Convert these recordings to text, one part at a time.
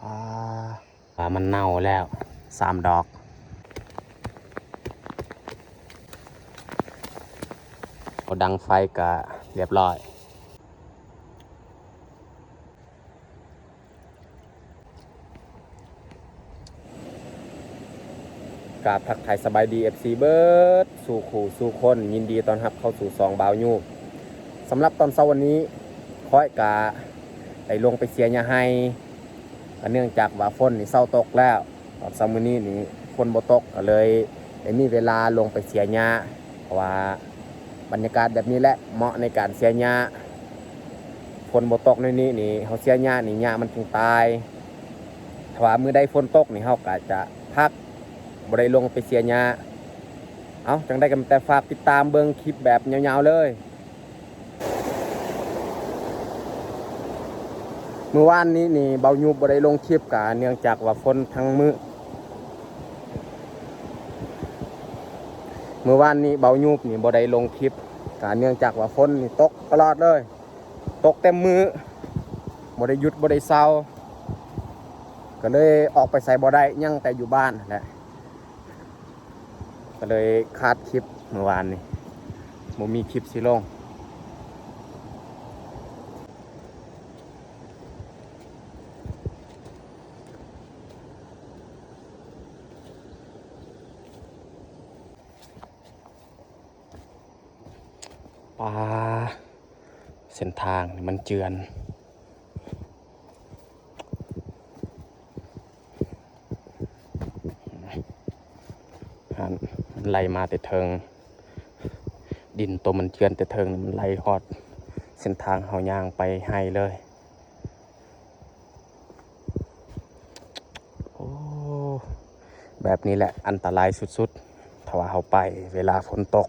ອ່າ ວ່າມັນເນົ່າແລ້ວສາມດອກ. ເອົາດັງໄຟກະລຽບຮ້ອຍ. ກາບທັກທາຍສະບາຍດີ ເອັຟຊີ ເບິດສູ່ຄູ່ສູ່ຄົນ, ຍິນດີຕ້ອນຮັບເຂົ້າສູ່ຊ່ອງບ່າວຍູບ. ສຳລັບຕອນເຊົ້າວັນນີ້ ຂ້ອຍກະໄດ້ລົງໄປເສຍຫຍ້າໄຮ່, ກະເນື່ອງຈາກວ່າຝົນນີ້ເຊົາຕົກແລ້ວ. ຕອນເຊົ້າມື້ນີ້ນີ້ຝົນບໍ່ຕົກ ກະເລີຍໄດ້ມີເວລາລົງໄປເສຍຫຍ້າ, ເພາະວ່າບັນຍາກາດແບບນີ້ແຫຼະເໝາະໃນການເສຍຫຍ້າ. ຝົນບໍ່ຕົກແນວນີ້ນີ້ ເຮົາເສຍຫຍ້ານີ້ ຫຍ້າມັນຈຶ່ງຕາຍ. ຖ້າວ່າມື້ໃດຝົນຕົກນີ້ ເຮົາກະຈະພັກ ບໍ່ໄດ້ລົງໄປເສຍຫຍ້າ. ເອົ້າ ຈັ່ງໃດກະແຕ່ຝາກຕິດຕາມເບິ່ງຄລິບແບບຍາວໆເລີຍ. ມື້ວານນີ້ນີ້ ບ່າວຍູບບໍ່ໄດ້ລົງຄລິບ ກະເນື່ອງຈາກວ່າຝົນທັງມື້. ມື້ວານນີ້ບ່າວຍູບນີ້ບໍ່ໄດ້ລົງຄລິບ ກະເນື່ອງຈາກວ່າຝົນນີ້ຕົກຕະຫຼອດເລີຍ, ຕົກເຕັມມື້ ບໍ່ໄດ້ຢຸດບໍ່ໄດ້ເຊົາ, ກະເລີຍອອກໄປໃສບໍ່ໄດ້ ຍັງແຕ່ຢູ່ບ້ານຫັ້ນແຫຼະ. ກະເລີຍຂາດຄລິບມື້ວານນີ້ ບໍ່ມີຄລິບຊິລົງ. ປາ ເສັ້ນທາງນີ້ມັນເຈື່ອນ. ຫັ້ນ ມັນໄຫຼມາແຕ່ເທິງ, ດິນໂຕມັນເຈື່ອນແຕ່ເທິງ ມັນໄຫຼຮອດເສັ້ນທາງເຮົາຍ່າງໄປໄຮ່ເລີຍ. ໂອ້ ແບບນີ້ແຫຼະອັນຕະລາຍສຸດໆ ຖ້າວ່າເຮົາໄປເວລາຝົນຕົກ.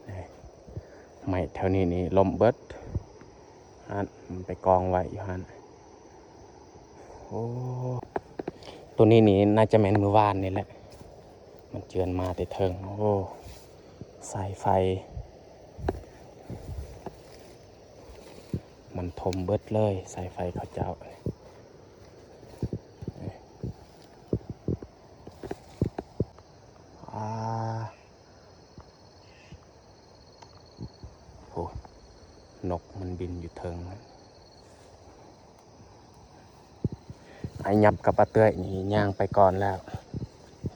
ນີ້ ໄມ້ແຖວນີ້ນີ້ລົ້ມເບິດ, ຫັ້ນ ມັນໄປກອງໄວ້ຢູ່ຫັ້ນ. ໂອ້ ໂຕນີ້ນີ້ໜ້າຈະແມ່ນມື້ວານນີ້ແຫຼະ ມັນເຈື່ອນມາແຕ່ເທິງ. ໂອ້ ສາຍໄຟມັນຖົມເບິດເລີຍ ສາຍໄຟເຂົາເຈົ້າ. ອ່າ ໂອ້ ນົກມັນບິນຢູ່ເທິງ. ອ້າຍຫຍັບກັບປ້າເຕ້ຍນີ້ຍ່າງໄປກ່ອນແລ້ວ,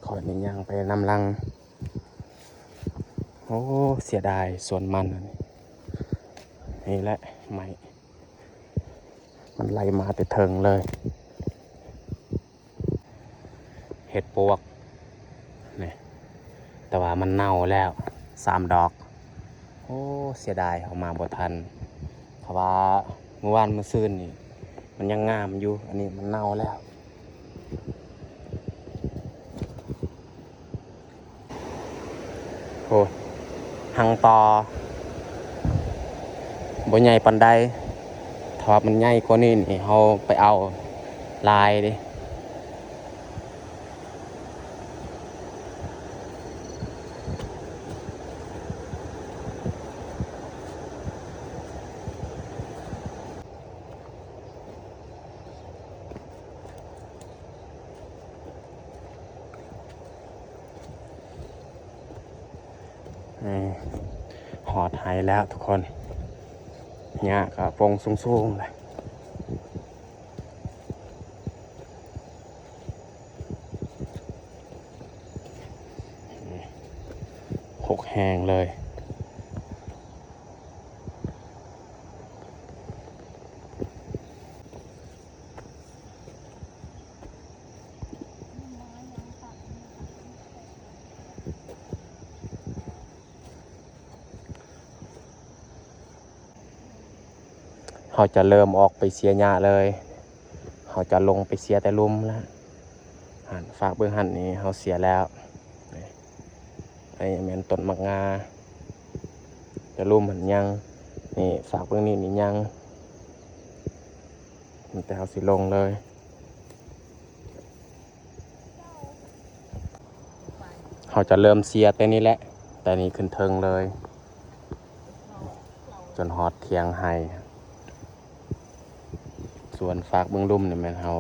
ຂ້ອຍນີ້ຍ່າງໄປນຳຫຼັງ. ໂອ້ ເສຍດາຍສວນມັນ. ນີ້ແຫຼະໄມ້ ມັນໄຫຼມາແຕ່ເທິງເລີຍ. ເຫັດປວກນີ້ ແຕ່ວ່າມັນເນົ່າແລ້ວສາມດອກ. ໂອ້ ເສຍດາຍເຮົາມາບໍ່ທັນ, ເພາະວ່າມື້ວານມື້ຊືນນີ້ມັນຍັງງາມຢູ່, ອັນນີ້ມັນເນົ່າແລ້ວ. ໂອ້ ຮັງຕໍ່ບໍ່ໃຫຍ່ປານໃດ, ຖ້າວ່າມັນໃຫຍ່ກວ່ານີ້ນີ້ ເຮົາໄປເອົາຫຼາຍເດ້. ນີ້ ຮອດໄຮ່ແລ້ວທຸກຄົນ, ຫຍ້າກະປົ່ງສູງໆເລີຍ, ຫົກແຮງເລີຍ. ເຮົາຈະເລີ່ມອອກໄປເສຍຫຍ້າເລີຍ, ເຮົາຈະລົງໄປເສຍແຕ່ລຸ່ມແລ້ວ. ຫັ້ນ ຝາກເບິ່ງຫັ້ນນີ້ ເຮົາເສຍແລ້ວ. ນີ້ ອັນນີ້ແມ່ນຕົ້ນໝາກງາ, ແຕ່ລຸ່ມຫັ້ນຍັງ. ນີ້ ຝາກເບິ່ງນີ້ ນີ້ຍັງ, ແຕ່ເຮົາຊິລົງເລີຍ. ເຮົາຈະເລີ່ມເສຍແຕ່ນີ້ແຫຼະ, ແຕ່ນີ້ຂຶ້ນເທິງເລີຍ ຈົນຮອດຖຽງໄຮ່. ສວນຟາກເບື້ອງລຸ່ມນີ້ແມ່ນເຮົາ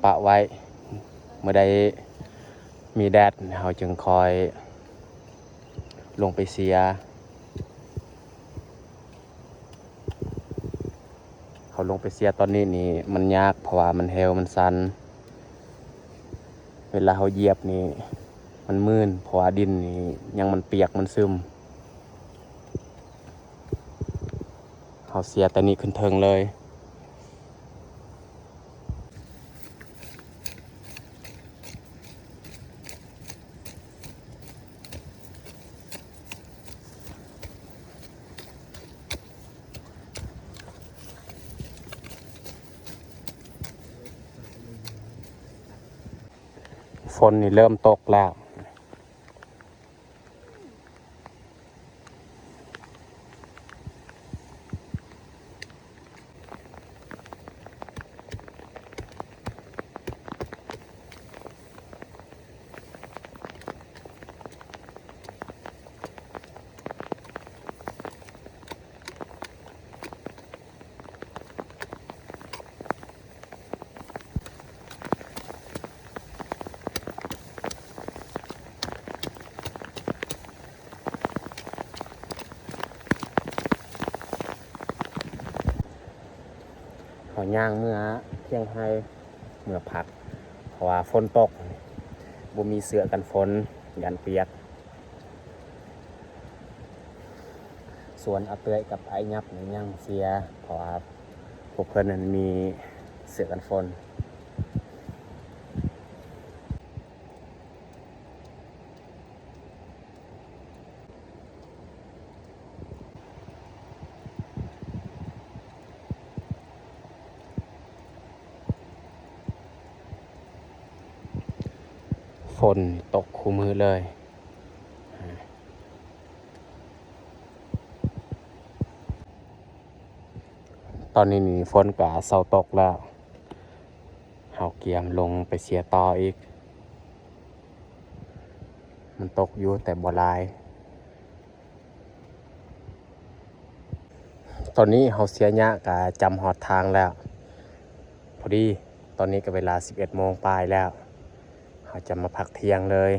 ປະໄວ້ ເມື່ອໃດມີແດດເຮົາຈຶ່ງຄ່ອຍລົງໄປເຊຍ. ເຮົາລົງໄປເຊຍຕອນນີ້ນີ້ມັນຍາກ ເພາະວ່າມັນແຮ້ວມັນຊັນ. ເວລາເຮົາຢຽບນີ້ມັນມື່ນ ເພາະວ່າດິນນີ້ຍັງມັນປຽກມັນຊຶມ. ເຮົາເຊຍແຕ່ນີ້ຂຶ້ນເທິງເລີຍ. ຝົນນີ້ເລີ່ມຕົກແລ້ວ. ເຮົາຍ່າງເມືອທ່ຽງໄຮ່ ເມືອພັກ ເພາະວ່າຝົນຕົກ ບໍ່ມີເສື້ອກັນຝົນ ຢ້ານປຽກ. ສ່ວນອາເອື້ອຍກັບອ້າຍຫຍັບນີ້ຍັງເຊຍ ເພາະວ່າພວກເພິ່ນນັ້ນມີເສື້ອກັນຝົນ. ຝົນຕົກຄູ່ມື້ເລີຍ. ຕອນນີ້ນີ້ຝົນກະເຊົາຕົກແລ້ວ. ເຮົາກຽມລົງໄປເຊຍຕໍ່ອີກ. ມັນຕົກຢູ່ແຕ່ບໍ່ຫຼາຍ. ຕອນນີ້ເຮົາເຊຍຫຍ້າກະຈຳຮອດທາງແລ້ວ. ພໍດີຕອນນີ້ກະເວລາສິບເອັດໂມງປາຍແລ້ວ. ເຮົາຈະມາພັກທ່ຽງເລີຍ.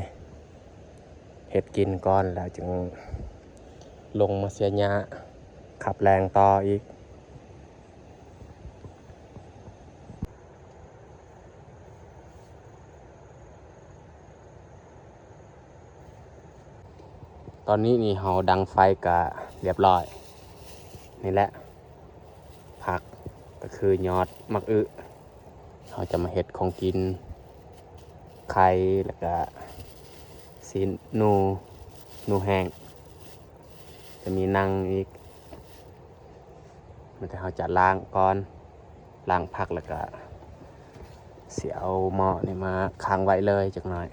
ເຮັດກິນກ່ອນແລ້ວຈຶ່ງລົງມາເຊຍຫຍ້າ ຂັບແລ່ງຕໍ່ອີກ. ຕອນນີ້ນີ້ເຮົາດັງໄຟກະລຽບຮ້ອຍ. ນີ້ແຫຼະ ຜັກກະຄືຍອດໝາກອຶ. ເຮົາຈະມາເຮັດຂອງກິນ ໄຂ່ ແລ້ວກະຊີ້ນໜູ ໜູແຫ້ງ ຈະມີໜັງອີກ. ມັນແຕ່ເຮົາຈະລ້າງກ່ອນ ລ້າງຜັກ ແລ້ວກະຊິເອົາໝໍ້ນີ້ມາຄ້າງໄວ້ເລີຍຈັກໜ້ອຍ.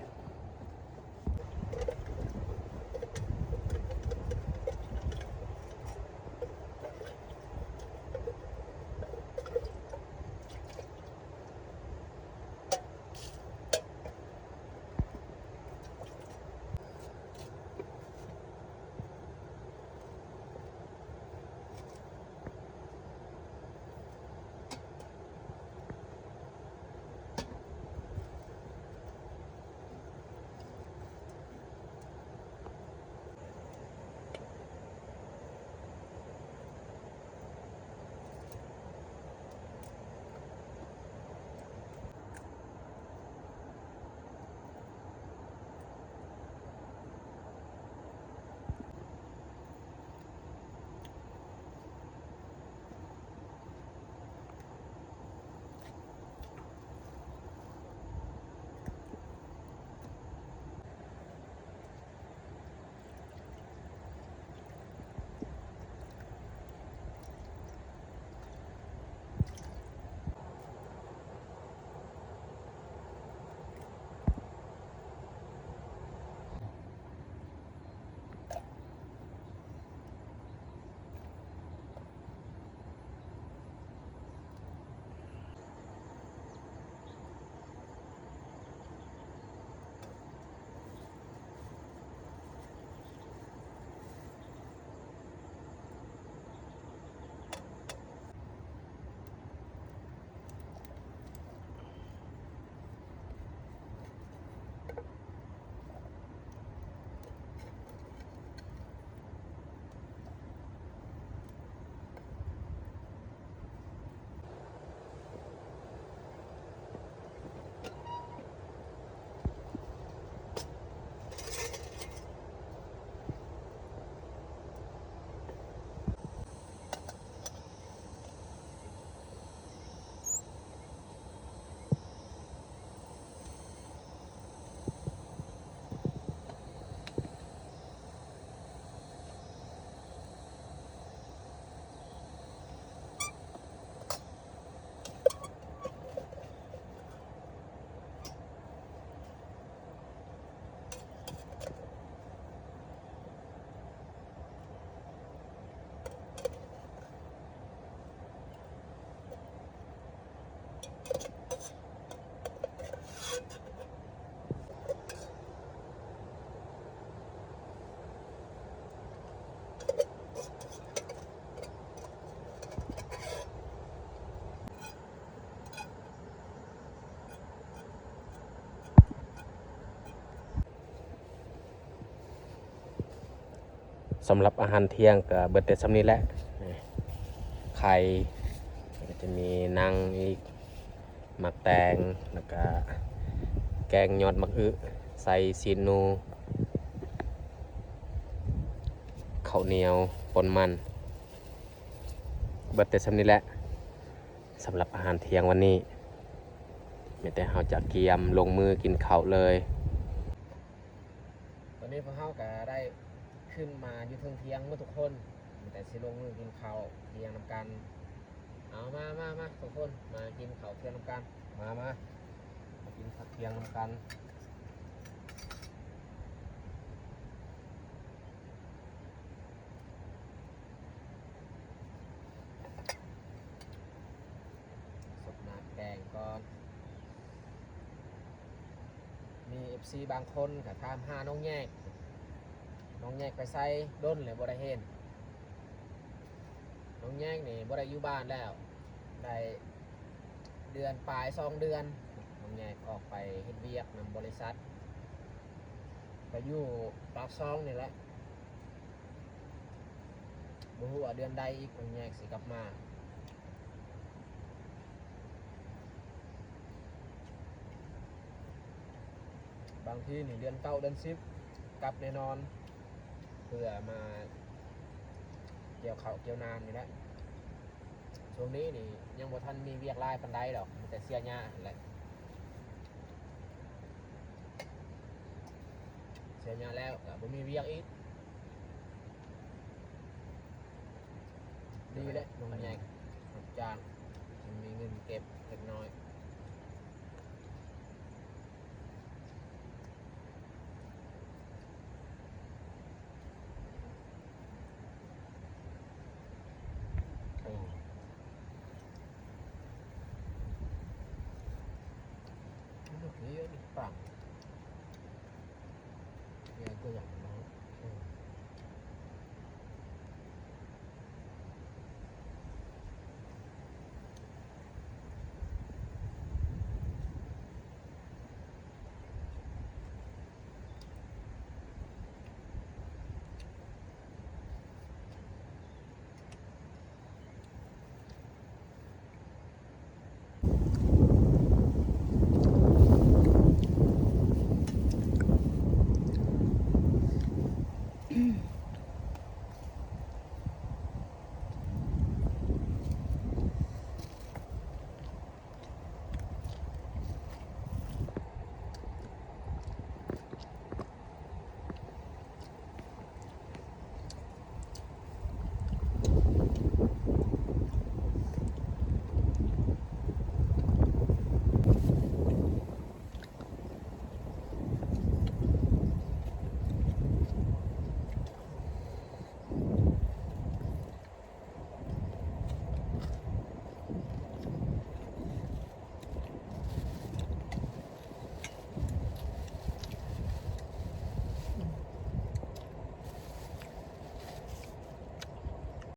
ສຳລັບອາຫານທ່ຽງກໍເບິດແຕ່ສ່ຳນີ້ແຫຼະ ໄຂ່ ແລ້ວກໍຈະມີໜັງອີກ ໝາກແຕງ ແລ້ວກໍແກງຍອດໝາກອຶ ໃສ່ຊີ້ນໜູ ເຂົ້າໜຽວ ປົ່ນມັນ ເບິດແຕ່ສ່ຳນີ້ແຫຼະ ສຳລັບອາຫານທ່ຽງວັນນີ້ ມີແຕ່ເຮົາຈະກຽມລົງມືກິນເຂົ້າເລີຍ. ຕອນນີ້ພວກເຮົາກໍໄດ້ຂຶ້ນມາຢູ່ເທິງທ່ຽງໝົດທຸກຄົນ ມີແຕ່ຊິລົງມືກິນເຂົ້າທ່ຽງນຳກັນ. ເອົາ ມາ ມາ ມາ ທຸກຄົນ ມາກິນເຂົ້າທ່ຽງນຳກັນ ມາ ມາ ມາກິນເຂົ້າທ່ຽງນຳກັນ. ສົດນ້ຳແກງກ່ອນ. ມີເອັຟຊີບາງຄົນກໍຖາມຫານ້ອງແຍກ ນ້ອງແຍກໄປໃສ ດົນແລ້ວບໍ່ໄດ້ເຫັນ. ນ້ອງແຍກນີ້ບໍ່ໄດ້ຢູ່ບ້ານແລ້ວ ໄດ້ເດືອນປາຍ ສອງເດືອນ ນ້ອງແຍກອອກໄປເຮັດວຽກນຳບໍລິສັດ ໄປຢູ່ປາກຊ່ອງນີ້ແຫຼະ. ບໍ່ຮູ້ວ່າເດືອນໃດອີກ ນ້ອງແຍກຊິກັບມາ. ບາງທີນີ້ເດືອນເກົ້າ ເດືອນສິບ ກັບແນ່ນອນ ເພື່ອມາກ່ຽວເຂົ້າກ່ຽວນານີ້ແຫຼະ. ຊ່ວງນີ້ນີ້ຍັງບໍ່ທັນມີວຽກຫຼາຍປານໃດດອກ ມີແຕ່ເສຍຫຍ້າຫັ້ນແຫຼະ. ເສຍຫຍ້າແລ້ວກໍບໍ່ມີວຽກອີກ. ດີແຫຼະ ນ້ອງແຍກຮັບຈ້າງ ຈຶ່ງມີເງິນເກັບເລັກນ້ອຍ. ໂອ້ ມັນກໍຄືປັງ ເອີ ກໍຢາກ